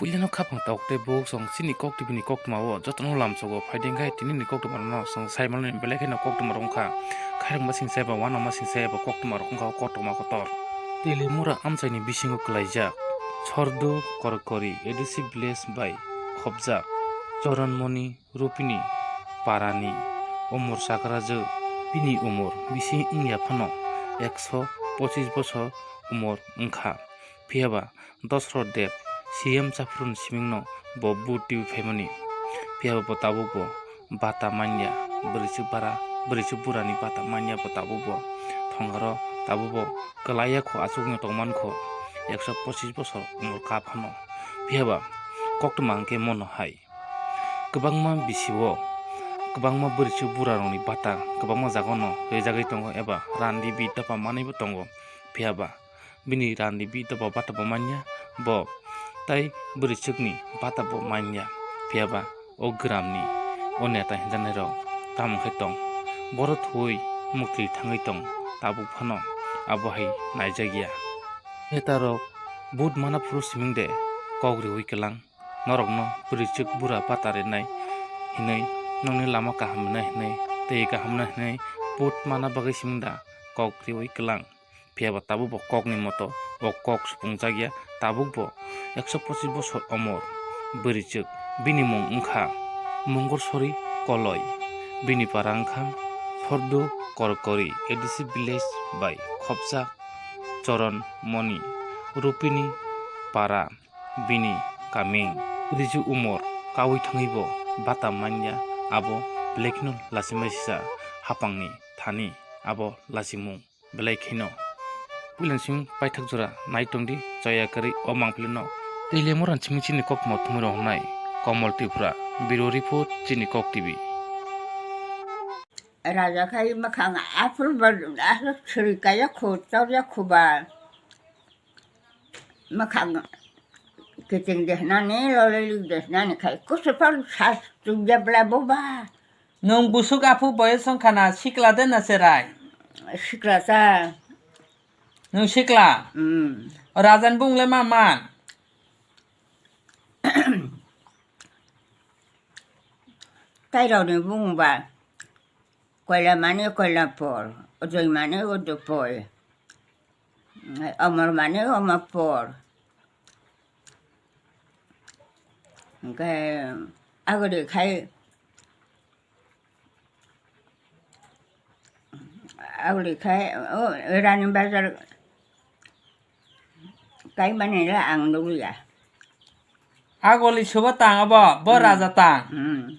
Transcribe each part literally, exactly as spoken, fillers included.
Puilano khapang tok tei bukhuk song chini kok tibini koktwma o jotono lamsogo phaidi wngkha, tini ni koktwma rokno song sai manwi belai kheno koktwma rok wngkha. Khairokma singsa eba uanama singsa eba koktwma rok wngkha o koktwma kotor. Telemura amchaini bisingo kwlaijak Sordu Korkori A D C village bai khopjak Choronmoni Rupini parani umor chakrajwk, bini umor bisi wngya phano ekso pochis bosor umor wngkha. Phiyaba Dosrot Deb C M chaphuruni simingno bo vote twi phaimani. Phiyaba bo tabukbo bata manya, bwrwichwk bara, bwrwichwk burani bata manya bo tabukbo thongaro, tabukbo kwlaiya kho, achukno tongmankho, ekso pochis bosor umor ka phano. Phiyaba koktwma hwnkhe mono hai. Kwbangma bisio, kwbangma bwrwichwk burarokni bata kwbangma jagano rijagwi tongo eba randi bi dopa manwibo tongo. Phiyaba bini randi bi dopa bata bo manya bo, tai bwrwichwkni bata bo manya. Phiyaba o gramni o neta hinjaknairok tamo khe tong, borok thuwi muktwi thangwi tong, tabuk phano abo hai naijakya. Netarok vote mana phuru siming de kok riwi kwlang. Norokno bwrwichwk bura bata rinai hinwi, nokni lama kaham wngnai hinwi, tei kaham wngnai hinwi vote mana bagwi siming da kok riwi kwlang. Phiyaba tabukbo kokni moto o kok supungjak ya, tabukbo ekso pochis bosor omor bwrwichwk, bini mung wngkha Mongolsori Koloi, bini para wngkha Sordu Korkori A D C village bai khopjak Choron Moni Rupini para. Bini kaming riju umor kawi thangwibo bata manya, abo belai kheno lachimai sisa hapangni thani abo lachimung belai kheno. Puilansing paithak jora nai tongdi, choya kwrwi o mangpilino. Tei lemurang chiming chini kokmo thumwi rok hnai Komol Tripura, Bureau Report, chini Kok T V. Raja khai makhang aphuru ba, aphuru suri kaya khu, chorya khu ba. Makhang kiting de hnani, loloi lik de hnani khai kusu pal sas tubya bla boba. Nwng busuk aphu boyos wngkha na, sikla de na cherai? Sikla cha. Nwng sikla? Hmm. O rajan bung le ma man? Tai rao ni bung ba. Koila mani koila por, ujoi mani udu poi, omor mani omor por. Hingke agori khai, agori khai, o, Rani Bazar kai mani la ang nugya. Agoli subo tang abo, bo raja tang. Hmm.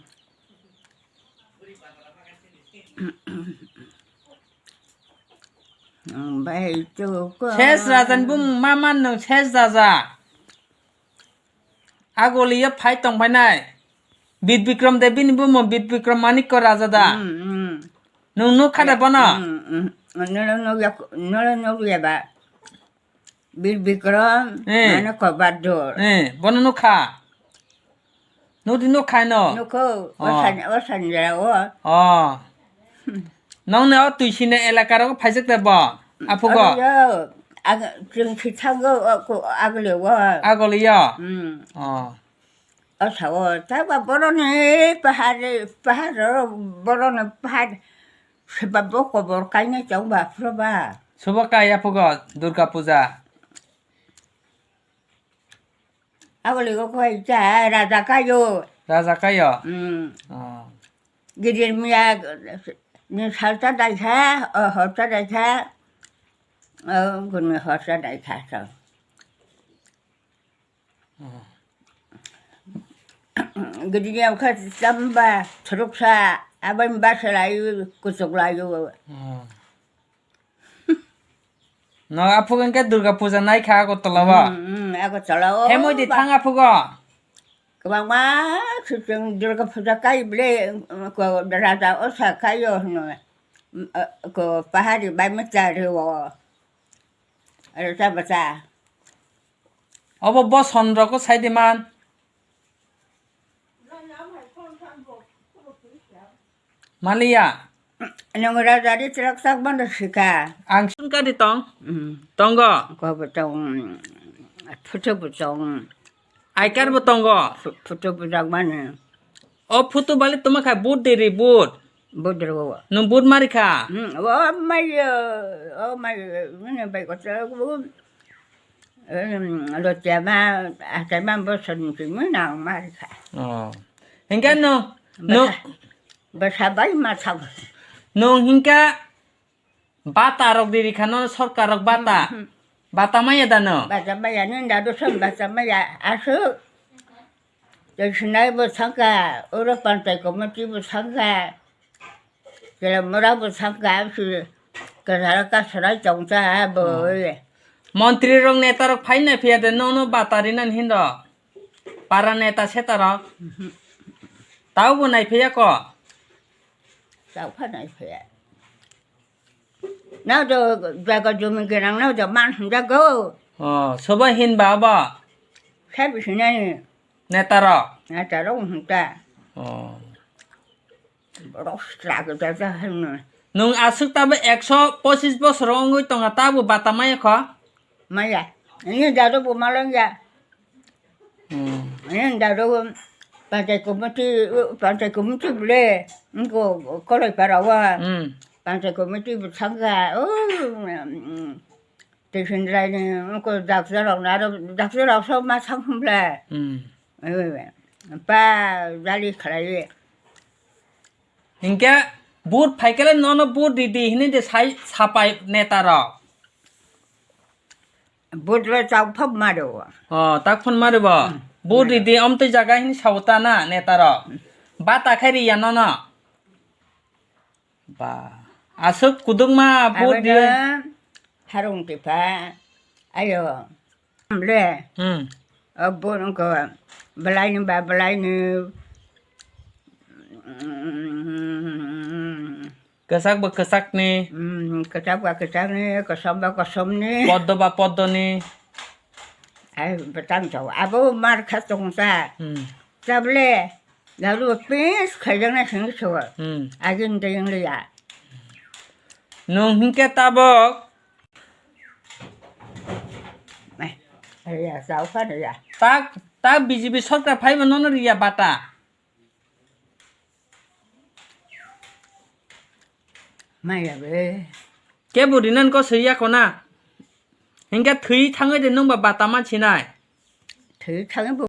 Ses rajan bung ma man nung ses raja. Agoli yo phai tong bai nai. Bit Bikram Devi ni bumo Bit Bikram Manik ko raja da. Hmm, hmm. Nung nuk kha da bono? Hmm, hmm. Nolo nuk ya, nolo nuk ya ba. Bir Bikram, eh, mane kobar dor. Eh, bono nukha. Nudi nukha no? Nukho, oh. Osan, osan jera o. Oh. Nong ne o tuisine elaka rogo phaijak da bo? Aphugo? Ag-, chwng si thango, o, ko, agole o. Agole yo? Hmm. Oh. O sao, ta ba boroni pahar, pahar boroni pahar. Seba bo kobor kainai chong ba phro ba. Sobo kaya phugo Durga Puja. Aboni go koi cha raja kayo. Raja kayo? Hmm. Oh. Gidir miya ni salta dai kha, o horta dai kha. O guni horta dai kha so. Gidi yang kha chamba thuruksa abai basa layu kuchuk layu. No aphugo hingke Durga Puja nai kha Agartala o. Hmm, hmm, Agartala o. Hemoi di thang aphugo. Kwbangma sujung Durga Puja kai ble ko raja osa kayo hino. Ko pahari bai mata rewo. Raja bata. Obo boson rok sai di man. Maliya. Nung raja di trak sak banda sika. Ang sun ka di tong? Hmm. Tongo. Ko bo tong. Photo bo tong. Aikar bo tongo. Phu-, photo bujak mani. O photo bali tuma khai vote diri vote. Vote diri vote. Nung vote mari kha? Hmm, o mai, o mai, nini bai kota bu, em, lotia ma, atai ma bosor ni simi nang mari kha. Oh. Hingke no, no. Basa, basa bai ma thang. Nung hingke Bata rok diri kha no, sorkar rok bata. Hmm, hmm. Bata maya da no? Bata maya ni da do som bata maya asu. Tei sinai bo thangka, oro panchai committee bo thangka. Tela mora bo thangka, si kasara kasarai tongta bo. Oh. Ye. Montri rok neta rok phai nai phiya de no no bata rinan hindo. Para neta seta rok. Mhm. Tau bo nai phiya ko. Tau pha nai phiya. Nang do jaga jumi gwnang nang do man hwnjago. Oh, soba hinba abo? Sabi sinani. Neta rok? Neta rok hwnta. Oh. Borok sra gada ja hwnwi. Nung aswk tabo ekso pochis bosor wngwi tongo tabo bata maya kho? Maya. Ini dado bo malong ya. Hmm. Ini dado panchai committee, panchai committee bole, ingko koloi para wa. Hmm. Panchai committee bo thangka, oh, mm, tiffin line, ingko daksa rok na aro, daksa rok so ma thang humble. Hmm. Eh, pa jali khalai. Hinkhe vote phaikhe le nono vote ridi hinui de sai sapai neta rok. Vote le chao phap maro. Oh, tak phone mari bo. Hmm. Vote ridi omtwi jaga hinui sao ta na neta rok. Hmm. Bata khai riya nono. Ba. Aswk kudukma vote di. Harung tipa. Ayo. Le. Hmm. Abo nungkha belaini ba belaini. Kwchak ba kwchakni. Hmm, kwchak ba kwchakni, kosom ba kosomni. Poddo ba poddoni. Ai, betang chao. Abo mar kha tong ta. Hmm. Tabole, daru pis khaijak na sini chao. Hmm. Agin ding liya. Nung hinkhe tabok. Eh, ya, chao kha ya. Tak, tak B J P sorkar phaiba nono riya bata. Maya be. Kebo rinan ko swiya kona. Hinkhe thwi thangwi de nungba bata ma sinai. Thwi thangwi bo